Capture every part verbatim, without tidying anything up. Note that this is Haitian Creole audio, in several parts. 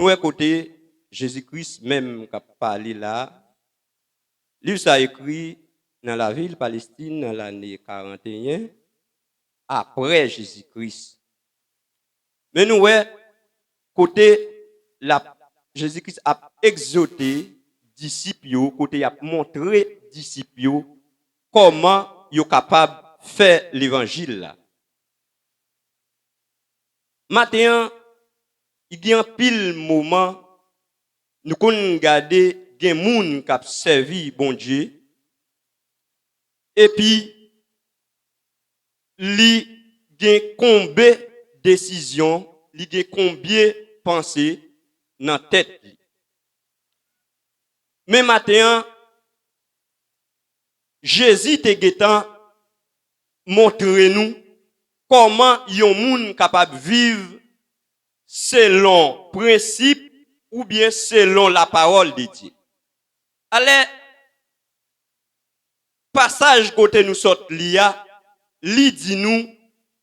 Nou wè kote Jezi Kris menm k ap pale la. Liv sa ekri nan lavil Palestin nan lane karanteyen apre Jezi Kris. Men nou wè kote l ap, Jezi Kris ap egzòte disip yo, kote y ap montre disip yo kòman yo kapab fè levanjil la. Maten an, gen anpil moman nou konn gade gen moun k ap sèvi Bondye, epi li gen konbe desizyon, li gen konbe panse nan tèt li. Men maten an, Jezi te gentan montre nou kòman yon moun kapab viv selon prensip oubyen selon lapawòl de Dye. Alè, pasaj kote nou sot li a, li di nou,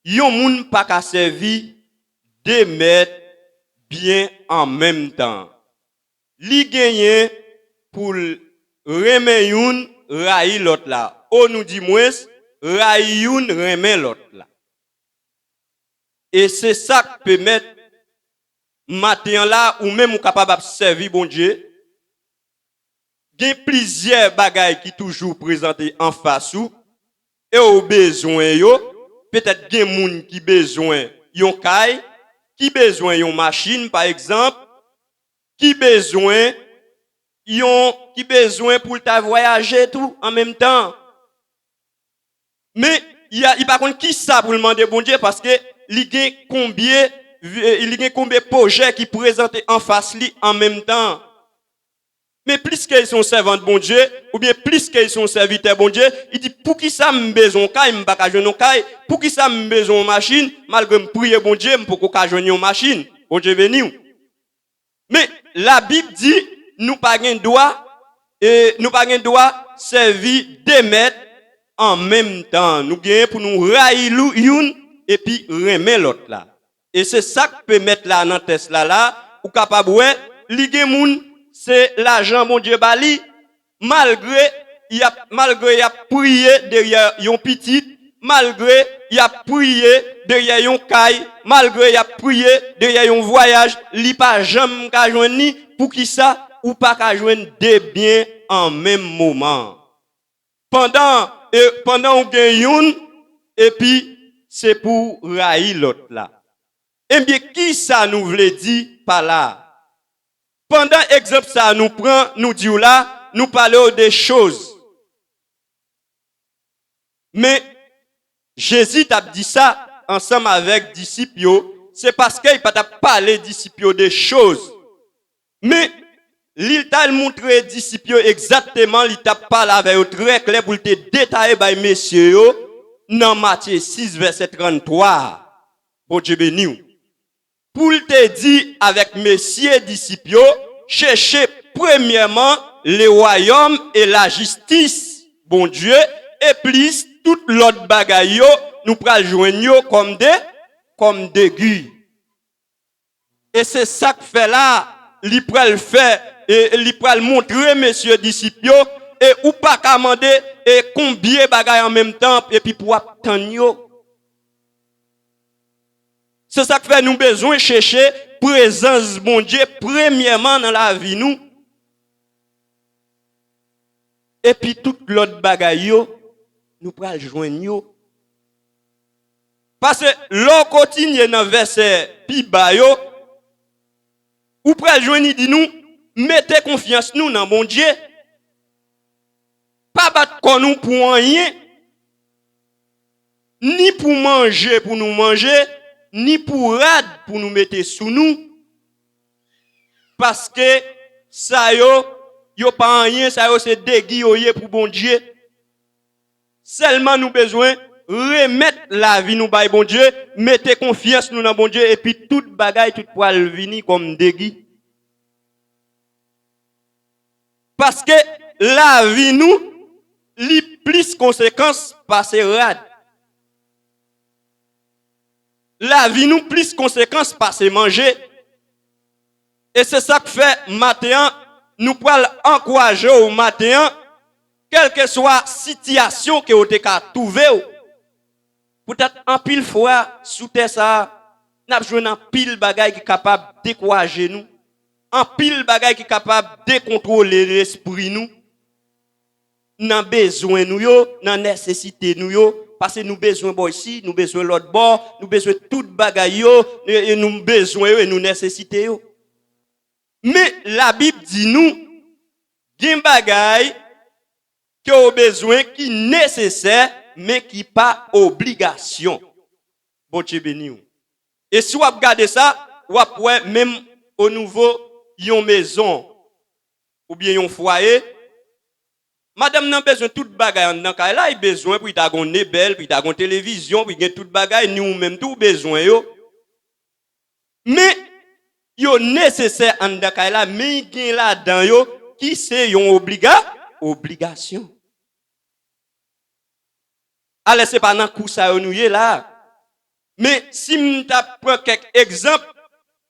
yon moun pa ka sèvi de mèt byen an menm tan. Li genyen pou l renmen youn, rayi lòt la. O nou di mwens, rayi youn, renmen lòt la. E se sa k pèmèt maten an la, ou menm ou kapab ap sèvi Bondye. Gen plizyè bagay ki toujou prezante anfas ou, e ou bezwen yo. Petèt gen moun ki bezwen yon kay, ki bezwen yon machin, pa egzanp, ki bezwen yon, ki bezwen pou l ta vwayaje tou an menm tan. Men, li a, li pa konn kisa pou l mande Bondye, paske li gen konbyen, li gen konbyen pwojè ki prezante anfas li an menm tan. Men pliske li se yon sèvant Bondye, oubyen pliske li se yon sèvitè Bondye, li di, "Poukisa m bezwen yon kay, m pa ka jwenn yon kay? Poukisa m bezwen yon machin, malgre m priye Bondye, m poko ka jwenn yon machin?" Bondye beni w. Men, Labib di, nou pa gen dwa, e, nou pa gen dwa sèvi de mèt an menm tan. Nou genyen pou nou rayi lou-, youn epi renmen lòt la. E se sa k pèmèt la nan tèks la la, ou kapab wè, li gen moun, se lajan Bondye ba li, malgre y ap, malgre y ap priye dèyè yon pitit, malgre y ap priye dèyè yon kay, malgre y ap priye dèyè yon vwayaj, li pa janm ka jwenn li. Poukisa ou pa ka jwenn de byen an menm moman? Pandan, e, pandan ou gen youn, epi se pou w rayi lòt la. Ebyen, kisa nou vle di pa la? Pandan egzanp sa a nou pran, nou di w la, nou pale w de choz. Men, Jezi t ap di sa ansanm avèk disip yo, se paske li pa t ap pale disip yo de choz. Men, li t al montre disip yo egzakteman, li t ap pale avè yo trè klè pou l te detaye bay mesye yo nan Matye sis, vèsè tranntwa a. Bondye beni w. Pou l te di avèk mesye disip yo, chèche premyèman le wayòm e lajistis Bondye, e plis tout lòt bagay yo, nou pral jwenn yo kòm de, kòm degi. E se sa k fè la, li pral fè, e li pral montre mesye disip yo, e ou pa ka mande, e konbyen bagay an menm tan, epi pou w ap tann yo. Se sa k fè nou bezwen chèche prezans Bondye premyèman nan lavi nou. Epi tout lòt bagay yo, nou pral jwenn yo. Paske lè w kontinye nan vèsè pi ba yo, ou pral jwenn li di nou, mete konfyans nou nan Bondye. Pa bat kò nou pou anyen, ni pou manje pou nou manje, ni pou rad pou nou mete sou nou. Paske sa yo, yo pa anyen, sa yo se degi yo ye pou Bondye. Sèlman nou bezwen remèt lavi nou bay Bondye, mete konfyans nou nan Bondye, epi tout bagay, tout pral vini kòm degi. Paske lavi nou, li plis konsekans pase rad. Lavi nou plis konsekans pase manje. E se sa k fè maten an, nou pral ankouraje w maten an, kèlkeswa sitiyasyon ke w te ka twouve w. Poutèt anpil fwa sou tè sa a, n ap jwenn anpil bagay ki kapab dekouraje nou, anpil bagay ki kapab dekontwole lespri nou. Nan bezwen nou yo, nan nesesite nou yo, paske nou bezwen bò isi, nou bezwen lòt bò, nou bezwen tout bagay yo, e, e nou bezwen yo e nou nesesite yo. Men Labib di nou, gen bagay ke w bezwen ki nesesè, men ki pa obligasyon. Bondye beni w. E si w ap gade sa, w ap wè menm o nivo yon mezon oubyen yon fwaye, madanm nan bezwen tout bagay anndan kay la, li bezwen pou li ta gon nebèl, pou li ta gon televizyon, pou li gen tout bagay, ni ou menm tou ou bezwen yo. Men, yo nesesè anndan kay la, men gen ladan yo ki se yon obliga, obligasyon. Alè se pa nan kou sa yo nou ye la a. Men si m t ap pran kèk egzanp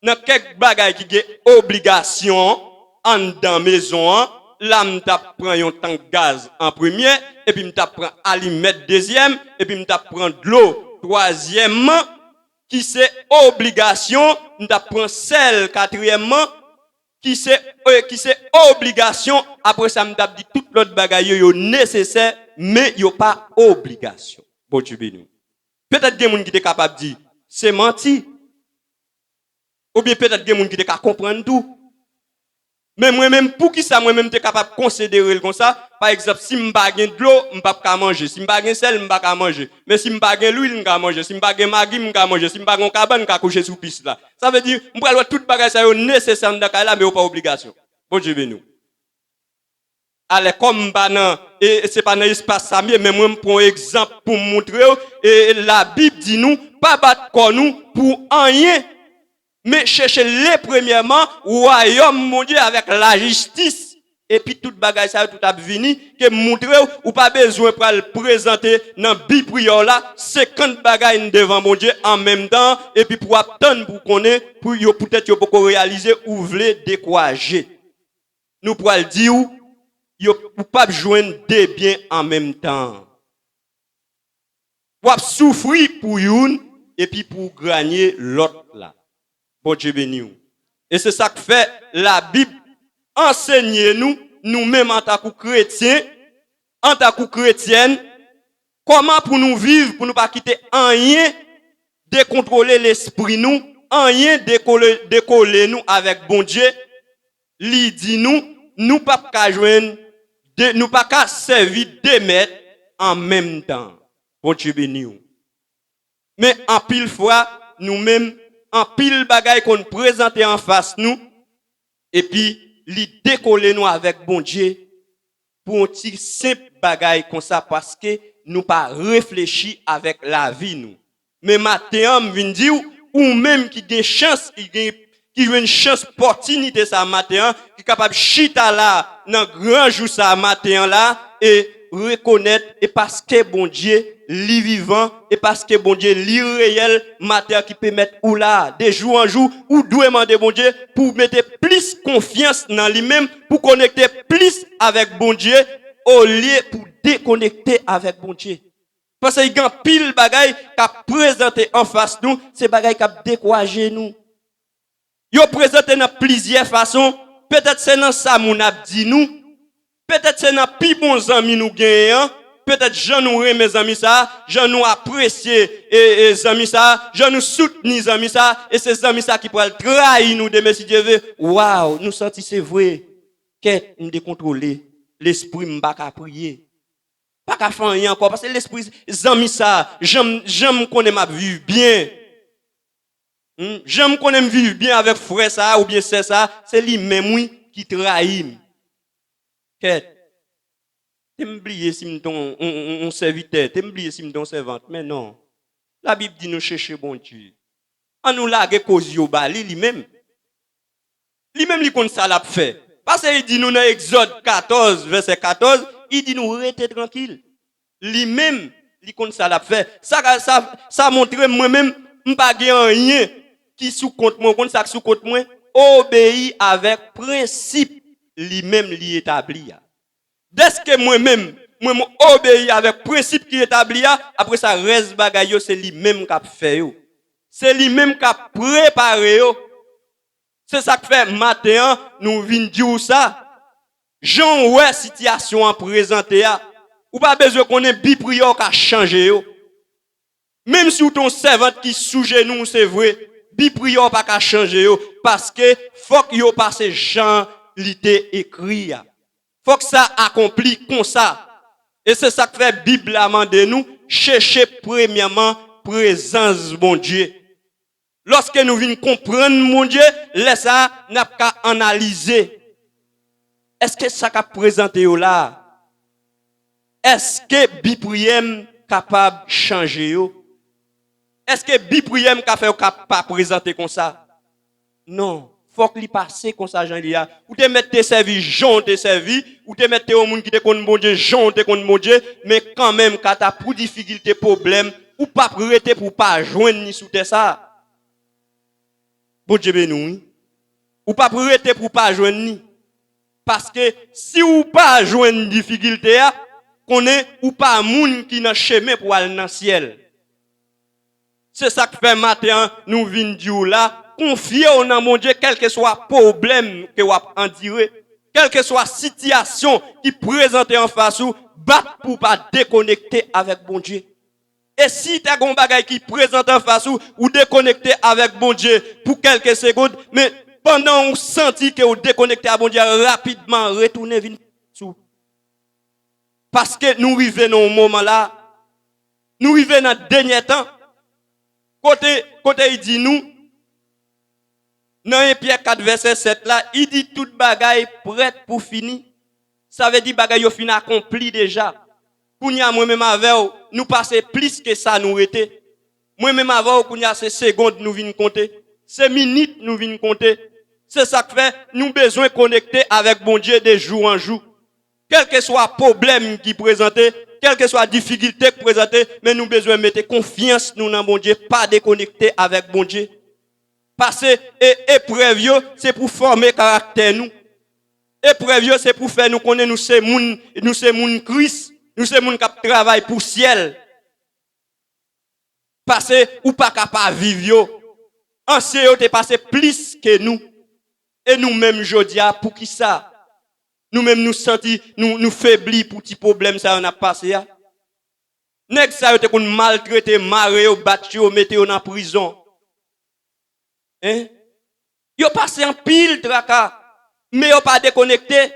nan kèk bagay ki gen obligasyon anndan mezon an, la m t ap pran yon tank gaz an premye, epi m t ap pran alimèt dezyèm, epi m t ap pran dlo twazyèmman, ki se obligasyon, m t ap pran sèl katriyèmman, ki se, e, ki se obligasyon, apre sa m t ap di tout lòt bagay yo, yo nesesè, men yo pa obligasyon. Bondye beni w. Petèt gen moun ki te kapab di, se manti. Oubyen petèt gen moun ki te ka konprann tou. Men mwen menm, poukisa mwen menm te kapab konsidere l konsa? Pa egzanp, si m pa gen dlo, m p ap ka manje. Si m pa gen sèl, m pa ka manje. Men si m pa gen lwil, m ka manje. Si m pa gen magi, m ka manje. Si m pa gen yon kabann, m ka kouche sou pis la. Sa vle di, m pral wè tout bagay sa yo nesesè anndan kay la, men yo pa obligasyon. Bondye beni w. Alè, kòm m pa nan, e, e se pa nan espas sa m ye, men mwen m pran yon egzanp pou m montre w, e, e Labib di nou, pa bat kò nou pou anyen, men chèche le premyèman wayòm Bondye avèk lajistis, epi tout bagay sa yo tout ap vini, ke m montre w, ou pa bezwen pral prezante nan bi priyè w la, senkant bagay devan Bondye an menm tan, epi pou w ap tann pou w konnen, pou yo poutèt yo poko reyalize, ou vle dekouraje. Nou pral di w, yo, ou p ap jwenn de byen an menm tan. W ap soufri pou youn, epi pou w ganye lòt la. Bondye beni w. E se sa k fè Labib ansenye nou, nou menm antankou kretyen, antankou kretyèn, kòman pou nou viv, pou nou pa kite anyen dekontwole lespri nou, anyen dekole, dekole nou avèk Bondye. Li di nou, nou p ap ka jwenn de, nou pa ka sèvi de mèt an menm tan. Bondye beni w. Men anpil fwa, nou menm, anpil bagay konn prezante anfas nou, epi li dekole nou avèk Bondye pou yon ti senp bagay konsa, paske nou pa reflechi avèk lavi nou. Men maten an, m vin di w, ou menm ki gen chans, ki gen, ki jwenn chans, pòtinite sa a maten an, ki kapab chita la nan gran jou sa a maten an la, e rekonèt, e paske Bondye, li vivan, e paske Bondye, li reyèl, maten an ki pèmèt ou la a. De jou an jou, ou dwe mande Bondye pou w mete plis konfyans nan li menm, pou w konekte plis avèk Bondye, olye pou w dekonekte avèk Bondye. Paske gen anpil bagay k ap prezante anfas nou, se bagay k ap dekouraje nou. Yo prezante nan plizyè fason, petèt se nan sa moun ap di nou, petèt se nan pi bon zanmi nou genyen an, petèt jan nou renmen zanmi sa a, jan nou apresye, e, e, zanmi sa a, jan nou soutni zanmi sa a, e se zanmi sa a ki pral trayi nou demen si Dye ve. Waw, nou santi se vre. Kèt, m dekontwole. Lespri m pa ka priye. Pa ka fè anyen ankò, paske lespri zanmi sa a, jan m, jan m konnen m ap viv byen. Hmm? Jan m konnen m viv byen avèk frè sa a oubyen sè sa a, se li menm, wi, ki trayi m. Kèt. Te m bliye si m te yon, yon, yon, yon sèvitè, te m bliye si m te yon sèvant, men non. Labib di nou chèche Bondye. Ann nou lage koze yo ba li, li menm. Li menm li konn sa l ap fè. Paske li di nou nan Egzòd katòz, vèsè katòz, li di nou rete trankil. Li menm, li konn sa l ap fè. Sa, sa, sa montre m, mwen menm, m pa gen anyen ki sou kont mwen. Ou konn sa k sou kont mwen? obeyi avèk prensip li menm li etabli a. Dèske mwen menm, mwen m obeyi avèk prensip ki etabli a, apre sa, rès bagay yo, se li menm k ap fè yo. Se li menm k ap prepare yo. Se sa k fè maten an, nou vin di w sa. Jan w wè sitiyasyon an prezante a, ou pa bezwen konnen bi priyè w ka chanje yo. Menm si w te yon sèvant ki sou jenou w, se vre, bi priyè w pa ka chanje yo, paske fòk yo pase jan li te ekri a. Fòk sa akonpli konsa. E se sa k fè Bib la mande nou chèche premyèman prezans Bondye. Lòske nou vin konprann Bondye, lè sa a, n ap ka analize. Èske sa k ap prezante yo la a, èske bi priyè m kapab chanje yo? Èske bi priyè m ka fè yo ka pa prezante konsa? Non. Fòk li pase konsa jan li a. Ou te mèt te sèvi jan w te sèvi, ou te mèt te yon moun ki te konn Bondye jan w te konn Bondye, men kanmenm, kata pou difikilte, pwoblèm, ou p ap rete pou w pa jwenn ni sou tè sa a. Bondye beni w, wi. Ou p ap rete pou w pa jwenn ni. Paske si w pa jwenn difikilte a, konnen ou pa moun ki nan chemen pou al nan syèl. Se sa k fè maten an, nou vin di w la, konfye w nan Bondye, kèlkeswa pwoblèm ke w ap andire, kèlkeswa sitiyasyon ki prezante anfas ou, bat pou w pa dekonekte avèk Bondye. E si ta gen yon bagay ki prezante anfas ou, ou dekonekte avèk Bondye pou kèlke segonn, men pandan w santi ke w dekonekte a Bondye a, rapidman retounen vin sou. Paske nou rive nan yon moman la, nou rive nan dènyè tan. Kote, kote li di nou, nan en Pyè kat vèsè sèt la, li di tout bagay prèt pou fini. Sa vle di bagay yo fin akonpli deja. Kounye a, mwen menm avè w, nou pase plis ke sa nou rete. Mwen menm avè w, kounye a, se segonn nou vin konte. Se minit nou vin konte. Se sa k fè nou bezwen konekte avèk Bondye de jou an jou. Kèlkeswa pwoblèm ki prezante, kèlkeswa difikilte ki prezante, men nou bezwen mete konfyans nou nan Bondye, pa dekonekte avèk Bondye. Paske e, eprèv yo, se pou fòme karaktè nou. Eprèv yo, se pou fè nou konnen nou se moun, nou se moun Kris, nou se moun k ap travay pou syèl. Pase ou pa ka pa viv yo. Ansyen yo te pase plis ke nou. E nou menm jodi a, poukisa? Nou menm nou santi nou, nou febli pou ti pwoblèm sa yo n ap pase a. Nèg sa yo te konn maltrete, mare yo, bat yo, mete yo nan prizon. Hein? Yo pase anpil traka, men yo pa dekonekte.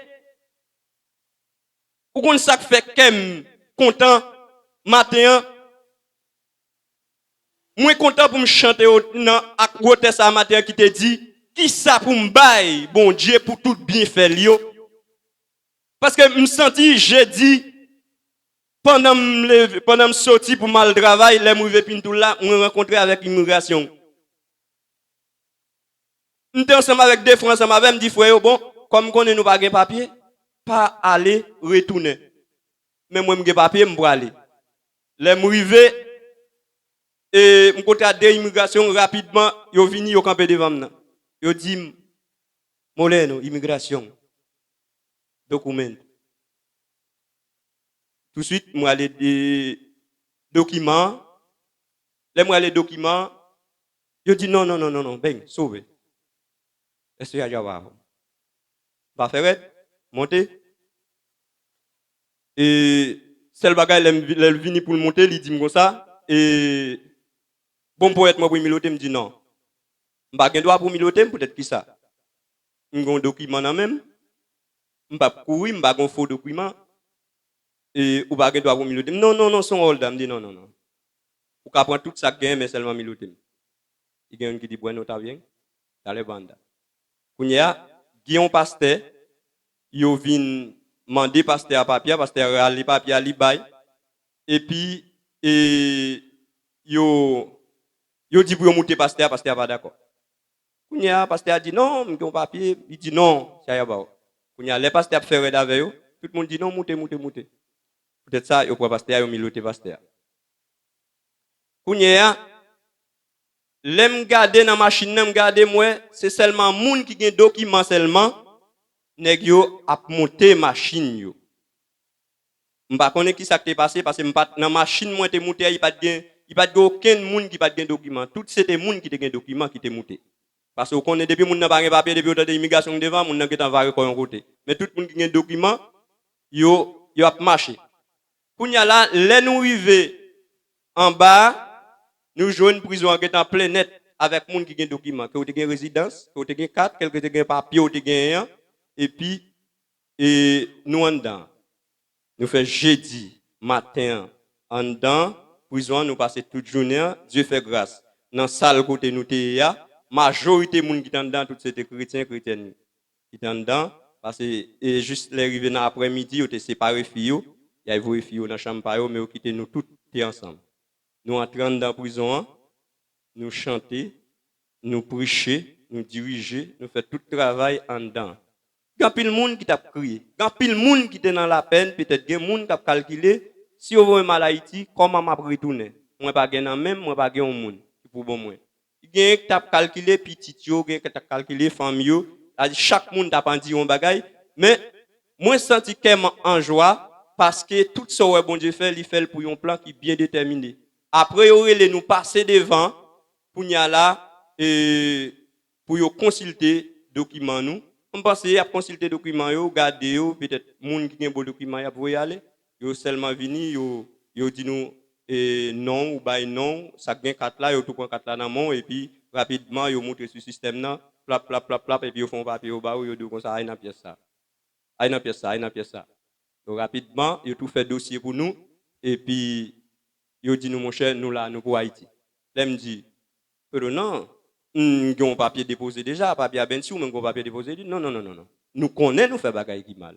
Ou konn sa k fè kè m kontan maten an? Mwen kontan pou m chante nan ak wotè sa maten an ki te di, kisa pou m bay Bondye pou tout byenfè l yo? Paske m santi jedi, pandan m leve, pandan m soti pou m al travay, lè m rive Pintoul la, mwen rankontre avèk imigrasyon. M te ansanm avèk de frè ansanm avè m, di frè yo, bon, kòm m konnen nou pa gen papye, pa ale, retounen. Men mwen m gen papye, m prale. Lè m rive, e m kontre a de imigrasyon, rapidman, yo vini, yo kanpe devan m nan. Yo di m, Moleno, imigrasyon, document. Touswit, mwen ale de dokiman. Lè mwen ale dokiman, yo di non, non, non, non, non, beny, sove. Èske y a djaba? M pa fè rèd, monte. E sèl bagay, lè m vi-, lè l vini pou l monte, li di m konsa, e bon, ponyèt mwen pou milote, m di non. M pa gen dwa pou milote m, poutèt kisa? M gen yon dokiman nan men m, m p ap kouri, m pa gen yon fo dokiman, e ou pa gen dwa pou milote m. Non, non, non, se yon òda, m di non, non, non. Ou ka pran tout sa k genyen, men sèlman milote m. Li gen youn ki di, bueno, está bien, dale banda. Kounye a, gen yon pastè, yo vin mande pastè a papye a, pastè a rale papye a, li bay, epi, e, yo, yo di pou yo moute pastè a, pastè a pa dakò. Kounye a, pastè a di, non, m gen yon papye, li di, non, sa y a ba w. Kounye a, lè pastè a ap fè rèd avè yo, tout moun di, non, moute, moute, moute. Poutèt sa, yo pran pastè a, yo milote pastè a. Kounye a, Lè m gade nan machin nan, m gade, m wè se sèlman moun ki gen dokiman sèlman nèg yo ap monte machin yo. M pa konnen ki sa k te pase, paske m pa t nan machin mwen te moute a, li pa t gen, li pa t gen okenn moun ki pa t gen dokiman. Tout se te moun ki te gen dokiman ki te moute. Paske w konnen, depi moun nan pa gen papye, depi w tande imigrasyon devan, moun nan gentan vare kò yon kote. Men tout moun ki gen dokiman, yo, yo ap mache. Kounye a la, lè nou rive anba a, nou jwenn prizon an gentan plen nèt avèk moun ki gen dokiman, ke w te gen rezidans, ke w te gen kat, kèlke te gen papye w te genyen an, epi e nou anndan. Nou fè jedi maten an anndan prizon an, nou pase tout jounen an, Dye fè gras. Nan sal kote nou te ye a, majorite moun ki te anndan, tout se te kretyen, kretyèn ki te anndan, paske e jis lè rive nan aprèmidi, yo te separe fi yo, y al voye fi yo nan chanm pa yo, men yo kite nou tout te ansanm. Nou antre anndan prizon an, nou chante, nou preche, nou dirije, nou fè tout travay anndan. Gen anpil moun ki t ap kriye. Gen anpil moun ki te nan lapèn, petèt gen moun k ap kalkile, si yo voye m al Ayiti, kòman m ap retounen? Mwen pa gen nan men m, mwen pa gen yon moun ki pou ban mwen. Gen ki t ap kalkile pitit yo, gen ki t ap kalkile fanmi yo, sa di chak moun t ap andiye yon bagay, men mwen santi kè m an jwa, paske tout sa w wè Bondye fè, li fè l pou yon plan ki byen detèmine. Apre yo rele nou pase devan, kounye a la, e, pou yo konsilte dokiman nou. M panse y ap konsilte dokiman yo, gade yo, petèt moun ki gen bon dokiman y ap voye ale. Yo sèlman vini, yo, yo di nou, e, non, ou bay non, sa k gen kat la, yo tou pran kat la nan men w, epi rapidman yo moute sou sistèm nan, plap, plap, plap, plap, epi yo fè yon papye yo ba ou, yo di w konsa, ay nan pyès sa. Ay nan pyès sa, ay nan pyès sa. Donk, rapidman, yo tou fè dosye pou nou, epi yo di nou, monchè, nou la, nou pou Ayiti. Lè m di, Pedro, non, m gen yon papye depoze deja, papye a bensou, men m gen yon papye depoze. Li di, non, non, non, non, non. Nou konnen nou fè bagay ki mal.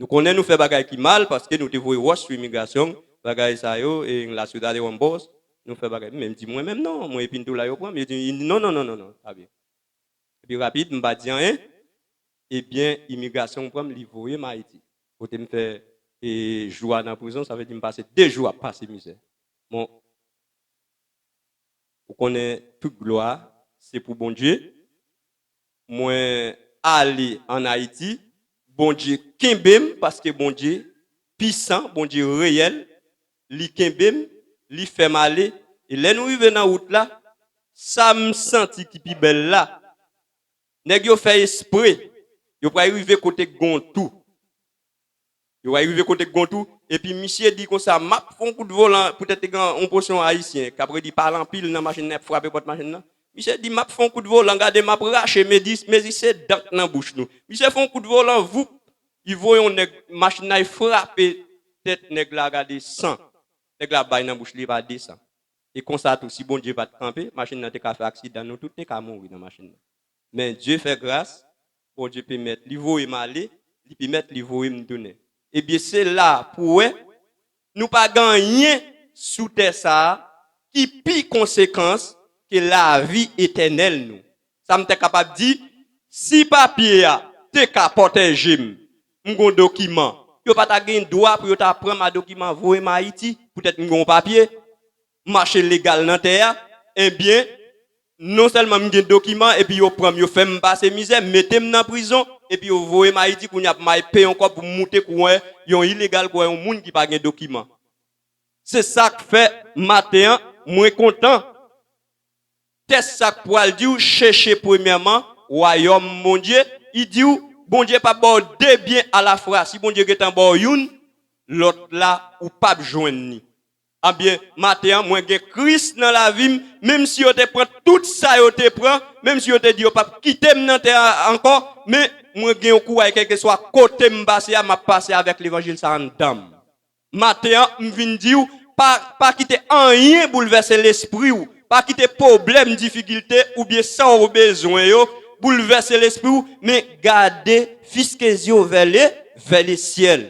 Nou konnen nou fè bagay ki mal paske nou te voye wòch sou imigrasyon, bagay sa yo, e la ciudad de Juan Bosch, nou fè bagay. Men m di, mwen menm non, mwen epi m tou la yo pran m, yo di, non, non, non, non, non, pa byen. Epi rapid, m pa di anyen. Ebyen, imigrasyon pran m, li voye m Ayiti. Kote m fè e, jou a nan prizon, sa vle di m pase de jou ap pase mizè. Bon, ou konnen tout glwa se pou Bondye. Mwen ale ann Ayiti, Bondye kenbe m paske Bondye pisan, Bondye reyèl, li kenbe m, li fè m ale. E lè nou rive nan wout la, sa m santi ki pi bèl la, nèg yo fè espre, yo pral rive kote Gontou. Yo pral rive kote Gontou, epi misye di konsa, m ap fè yon kout volan, poutèt te gen yon pòsyon ayisyen, k ap redi pale anpil nan machin nan, y ap frape pòt machin nan. Misye di, m ap fè yon kout volan, gade, m ap rache mezi, mezi se dan k nan bouch nou. Misye fè yon kout volan, voup, li voye yon nèg, machin nan, li frape tèt nèg la, gade san. Nèg la bay nan bouch li, pa desann. E konsa tou, si Bondye pa t kanpe, machin nan te ka fè aksidan, nou tout te ka mouri nan machin nan. Men Dye fè gras, Bondye pèmèt li voye m ale, li pèmèt li voye m tounen. Ebyen, se la pou wè, nou pa gen anyen sou tè sa a ki pi konsekans ke lavi etènèl nou. Sa m te kapab di, si papye a te ka pwoteje m, m gon dokiman, yo pa ta gen dwa pou yo ta pran m a dokiman voye m Ayiti, poutèt m gon papye, m mache legal nan tè a, ebyen, non sèlman m gen dokiman, epi yo pran m, yo fè m pase mizè, mete m nan prizon, epi yo voye m Ayiti, kounye a pou m al peye yon kòb pou m moute kou yon, yon ilegal, kou yon moun ki pa gen dokiman. Se sa k fè maten an, mwen kontan. Tès sa k pral di w, chèche premyèman wayòm Bondye. Li di w, Bondye p ap ba w de byen alafwa. Si Bondye gentan ba w youn, lòt la, ou p ap jwenn li. Ebyen, maten an, mwen gen Kris nan lavi m, menm si yo te pran tout sa yo te pran, menm si yo te di yo p ap kite m nan tè a ankò, men mwen gen yon kouray, kèlkeswa kote m pase a, m ap pase avèk levanjil sa a anndan m. Maten an, m vin di w, pa, pa kite anyen boulvèse lespri w. Pa kite pwoblèm, difikilte oubyen sa w bezwen yo boulvèse lespri w, men gade, fiske zye w vè le, vè lesyèl.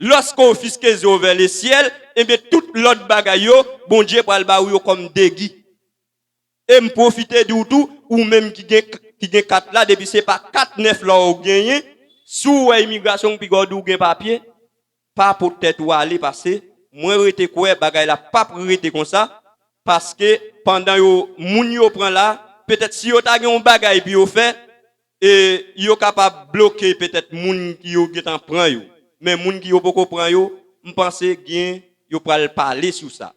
Lòske w fiske zye w vè lesyèl, ebyen, tout lòt bagay yo, Bondye pral ba w yo kòm degi. E m pwofite di w tou, ou menm ki gen, ki gen kat la, depi se pa kat nèf la w genyen, si w wè imigrasyon piga w di w gen papye, pa pot tèt ou ale, paske mwen rete kwè bagay la p ap rete konsa. Paske pandan yo, moun yo pran la, petèt si yo ta gen yon bagay pou yo fè, e yo kapab bloke petèt moun ki yo gentan pran yo. Men moun ki yo poko pran yo, m panse gen, yo pral pale sou sa.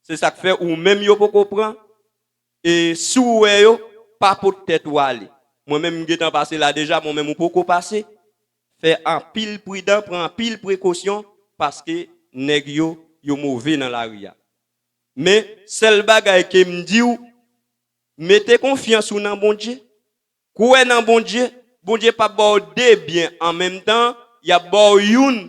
Se sa k fè ou menm yo poko pran, e si w wè yo, pa pot tèt ou ale. Mwen menm m gentan pase la deja, mwen menm ou poko pase. Fè anpil pridan, pran anpil prekosyon, paske nèg yo, yo move nan lari a. Men, sèl bagay ke m di w, mete konfyans ou nan Bondye. Kwè nan Bondye. Bondye p ap ba w de byen an menm tan, y ap ba w youn,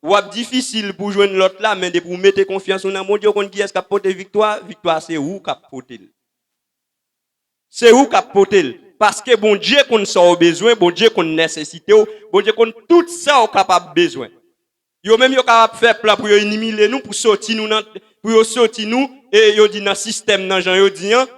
w ap difisil pou jwenn lòt la, men depi w mete konfyans ou nan Bondye, ou konn kiyès k ap pote viktwa, viktwa se ou k ap pote l. Se ou k ap pote l. Paske Bondye konn sa w bezwen, Bondye konn nesesite w, Bondye konn tout sa w kapab bezwen. Yo menm yo kapab fè plan pou yo inimile nou, pou soti nou nan, pou yo soti nou, e yo di nan sistèm nan jan yo di an.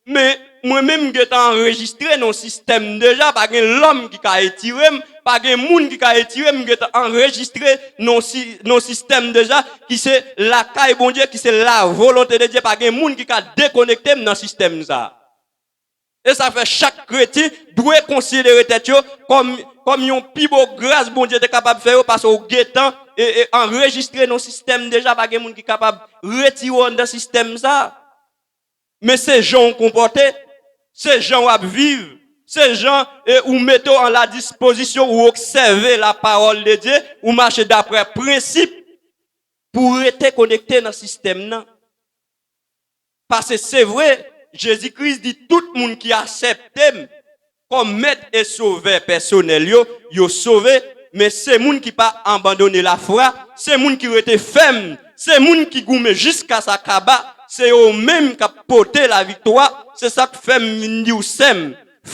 Men, mwen menm m gentan anrejistre nan sistèm deja, pa gen lòm ki ka etire m, pa gen moun ki ka etire m, m gentan anrejistre nan si, nan sistèm deja, ki se lakay Bondye, ki se la volonte de Dye, pa gen moun ki ka dekonekte m nan sistèm sa. E sa fè chak kretyen dwe konsidere tèt yo kòm, kòm yon pi bo gras Bondye te kapab fè yo, paske w gentan e, e anrejistre nan sistèm deja, pa gen moun ki kapab retire w anndan sistèm sa. Men se jan w konpòte, se jan w ap viv, se jan e, ou mete w an la dispozisyon, ou obsève la parole de Dieu, ou mache daprè prensip pou w rete konekte nan sistèm nan. Paske se vre, Jezi Kris di tout moun ki aksepte m kòm mèt e sovè pèsonèl yo, yo sove, men se moun ki pa abandone lafwa, se moun ki rete fèm, se moun ki goumen jiska sa kaba, se yo menm k ap pote laviktwa. Se sa k fè m vin di w sè m,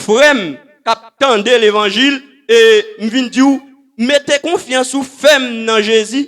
frè m, k ap tande levanjil, e m vin di w, mete konfyans ou fèm nan Jezi.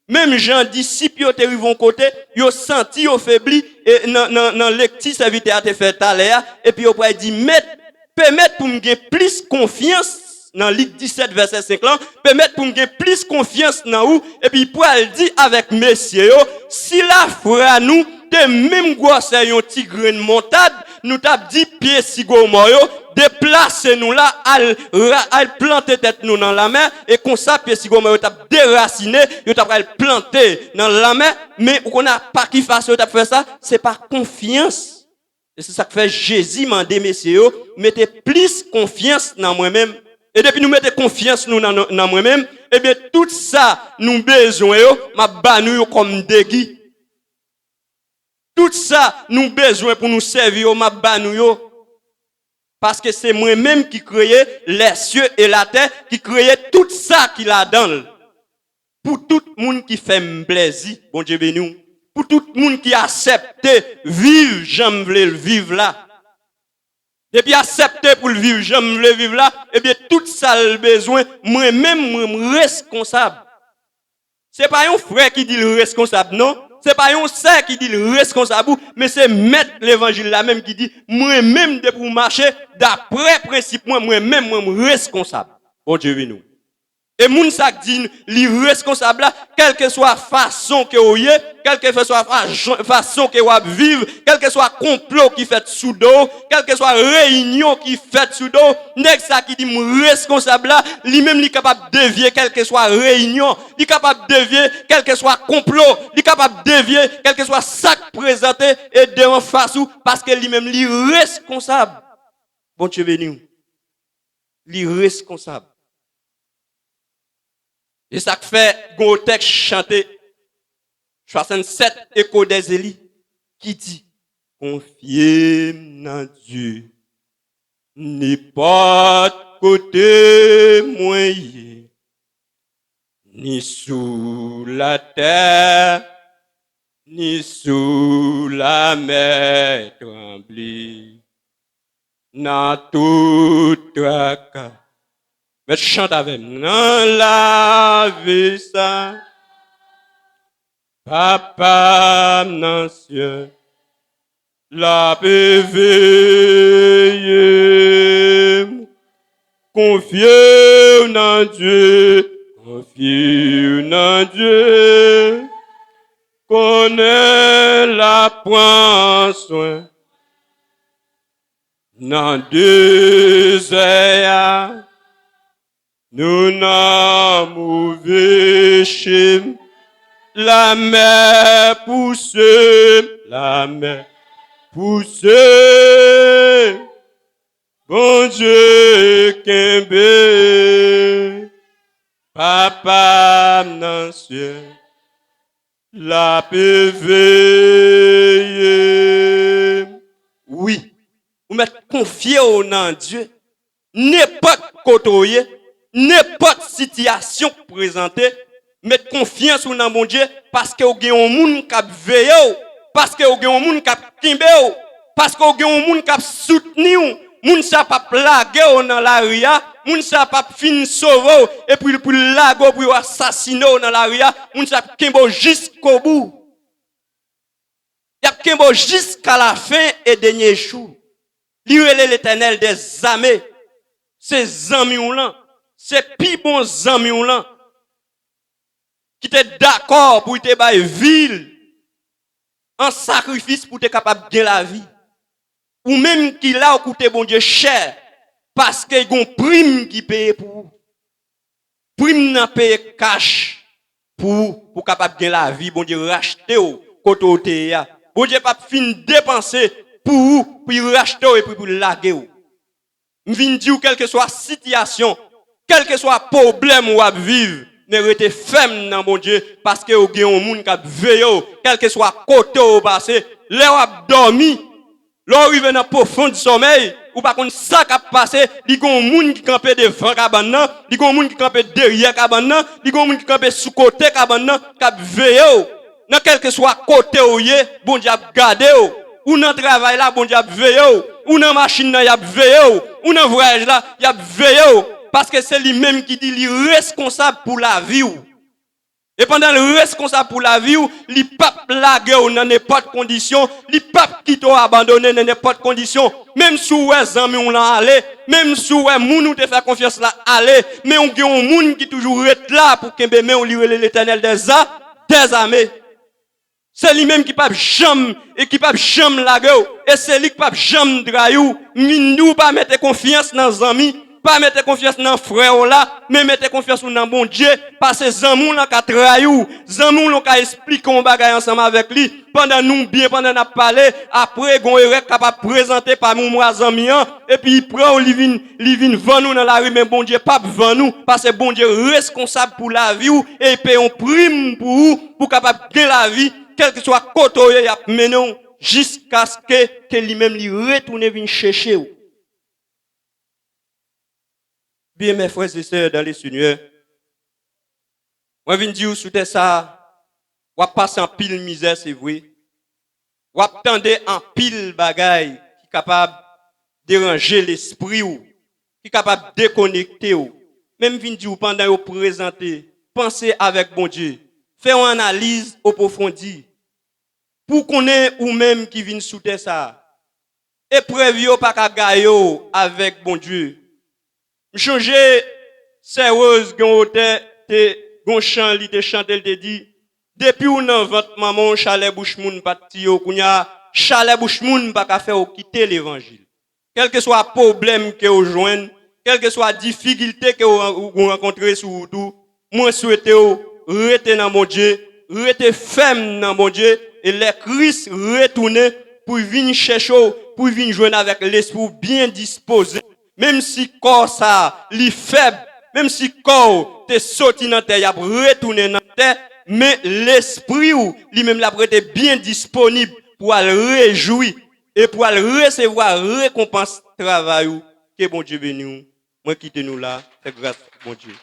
Menm jan disip yo te rive yon kote, yo santi yo febli, e nan, nan, nan lekti sèvitè a te fè talè a, epi yo pral di, Mèt, pèmèt pou m gen plis konfyans, nan Lik disèt vèsè senk lan, pèmèt pou m gen plis konfyans nan ou, epi pral di avèk mesye yo, si lafwa nou te menm gwosè yon ti grenn montad, nou t ap di pye sigomò yo, deplase nou la, al, ra- al plante tèt nou nan lanmè, e konsa pye sigomò yo t ap derasine, yo t ap al plante nan lanmè, men ou konn apa ki fason yo t ap fè sa? Se pa konfyans. E se sa k fè Jezi mande mesye yo, mete plis konfyans nan mwen menm. E depi nou mete konfyans nou nan, nan mwen menm, ebyen tout sa nou bezwen yo, m ap ba nou yo kòm degi. Tout sa nou bezwen pou nou sèvi yo, m ap ba nou yo. Paske se mwen menm ki kreye lèsye e latè, ki kreye tout sa ki ladan l. Pou tout moun ki fè m plèzi, Bondye beni w. Pou tout moun ki aksepte viv jan m vle l viv la. Depi aksepte pou l viv jan m vle viv la, ebyen tout sa l bezwen, mwen menm, mwen m reskonsab. Se pa yon frè ki di l reskonsab, non. Se pa yon sè ki di l reskonsab ou, men se mèt levanjil la menm ki di, mwen menm, depi w mache daprè prensip mwen, mwen menm, mwen m reskonsab. Bondye beni w. E moun sa k di li reskonsab la, kèlkeswa fason ke w ye, kèlkeswa fa- fason ke w ap viv, kèlkeswa konplo ki fèt sou do w, kèlkeswa reyinyon ki fèt sou do w, nèg sa ki di m reskonsab la, li menm li kapab devye kèlkeswa reyinyon, li kapab devye kèlkeswa konplo, li kapab devye kèlkeswa sa k prezante e de anfas ou, paske li menm li reskonsab. Bondye beni w. Li reskonsab. E sa k fè gen yon tèks chante, swasannsèt, Eko dè Zeli, ki di, Konfye m nan Dye, nenpòt kote mwen ye, ni sou latè, ni sou lamè, tranble nan tout traka. Mèt chante avè m. Nan lavi sa, Papa m nan syèl la ap veye m. Konfye w nan Dye, konfye w nan Dye. konnen l ap pran swen. Nan dezè a, nou nan move chemen. Lamè pouse, lamè pouse. Bondye kenbe, Papa m nan syèl, l ap veye. Wi, ou mèt konfye w nan Dye. Nenpòt kote w ye, nenpòt sitiyasyon k prezante, met konfyans ou nan Bondye, paske w gen yon moun k ap veye w, paske w gen yon moun k ap kenbe w, paske w gen yon moun k ap soutni w. Moun sa p ap lage w nan lari a, moun sa p ap fin sove w, epi pou l lage w, pou yo asasine w nan lari a, moun sa ap kenbe w jiskobou. Y ap kenbe w jiska lafen e dènye jou. Li rele Letènèl dèzame. Se zanmi w lan. Se pi bon zanmi w lan. Ki te dakò pou l te bay vi l an sakrifis pou w te kapab gen lavi. Ou menm ki la, ou koute Bondye chè, paske gon prim ki peye pou ou. Prim nan peye kach pou ou, pou w kapab gen lavi. Bondye rachte w kote w te ye a. Bondye p ap fin depanse pou ou, pou l rachte w epi pou l lage w. M vin di w, kèlkeswa sitiyasyon, kèlkeswa pwoblèm w ap viv, men rete fèm nan Bondye, paske w gen yon moun k ap veye w, kèlkeswa kote w pase, lè w ap dòmi, lè w rive nan pwofon sòmèy, ou pa konn sa k ap pase, li gen yon moun ki kanpe devan kabann nan, li gen yon moun ki kanpe dèyè kabann nan, li gen yon moun ki kanpe sou kote kabann nan, k ap veye w. Nan kèlkeswa kote w ye, Bondye ap gade w. Ou nan travay la, Bondye ap veye w. Ou nan machin nan, y ap veye w. Ou nan vwayaj la, y ap veye w. Paske se li menm ki di li reskonsab pou lavi w. E pandan l reskonsab pou lavi w, li p ap lage w nan nenpòt kondisyon, li p ap kite w abandone nan nenpòt kondisyon. Menm si w wè zanmi w lan ale, menm si w wè moun ou te fè konfyans la ale, men w gen yon moun ki toujou ret la pou kenbe men w, li rele Letènèl dèza-, dèzame. Se li menm ki p ap janm, e ki p ap janm lage w, e se li k p ap janm trayi w. M vin di w, pa mete konfyans nan zanmi, pa mete konfyans nan frè w la, men mete konfyans ou nan Bondye, paske zanmi w lan ka trayi w. Zanmi w lan ka esplike yon bagay ansanm avèk li, pandan nou byen, pandan n ap pale, apre gon erè k kapab prezante pami ou a zanmi an, epi li pran w, li vin, li vin vann ou nan lari, men Bondye p ap vann ou, paske Bondye reskonsab pou lavi w, e li peye yon prim pou ou, pou w kapab gen lavi, kèlkeswa kote w ye, y ap mennen w jiskaske ke li menm li retounen vin chèche w. Byeneme frè e sè dan le Senyè, mwen vin di w sou tè sa a, w ap pase anpil mizè, se vre. W ap tande anpil bagay ki kapab deranje lespri w, ki kapab dekonekte w. Men m vin di w pandan yo prezante, panse avèk Bondye, fè yon analiz apwofondi pou w konnen ou menm ki vin sou tè sa a. Eprèv yo pa ka gaye w avèk Bondye. M chonje sè Rose gen yon otè te gon chan li te chante, l te di, depi w nan vant manman w, chalè bouch moun pa t tiye w, kounye a, chalè bouch moun pa ka fè w kite levanjil. Kèlkeswa pwoblèm ke w jwenn, kèlkeswa difikilte ke w ran-, ou rankontre sou wout ou, mwen swete w rete nan Bondye, rete fèm nan Bondye, e lè Kris retounen pou l vin chèche w, pou l vin jwenn avèk lespri w byen dispoze, menm si kò sa a li fèb, menm si kò w te soti nan tè, y ap retounen nan tè, men lespri w, li menm, l ap rete byen disponib pou al rejwi e pou al resevwa rekonpans travay ou. Ke Bondye beni w. Mwen kite nou la. Fè gras Bondye.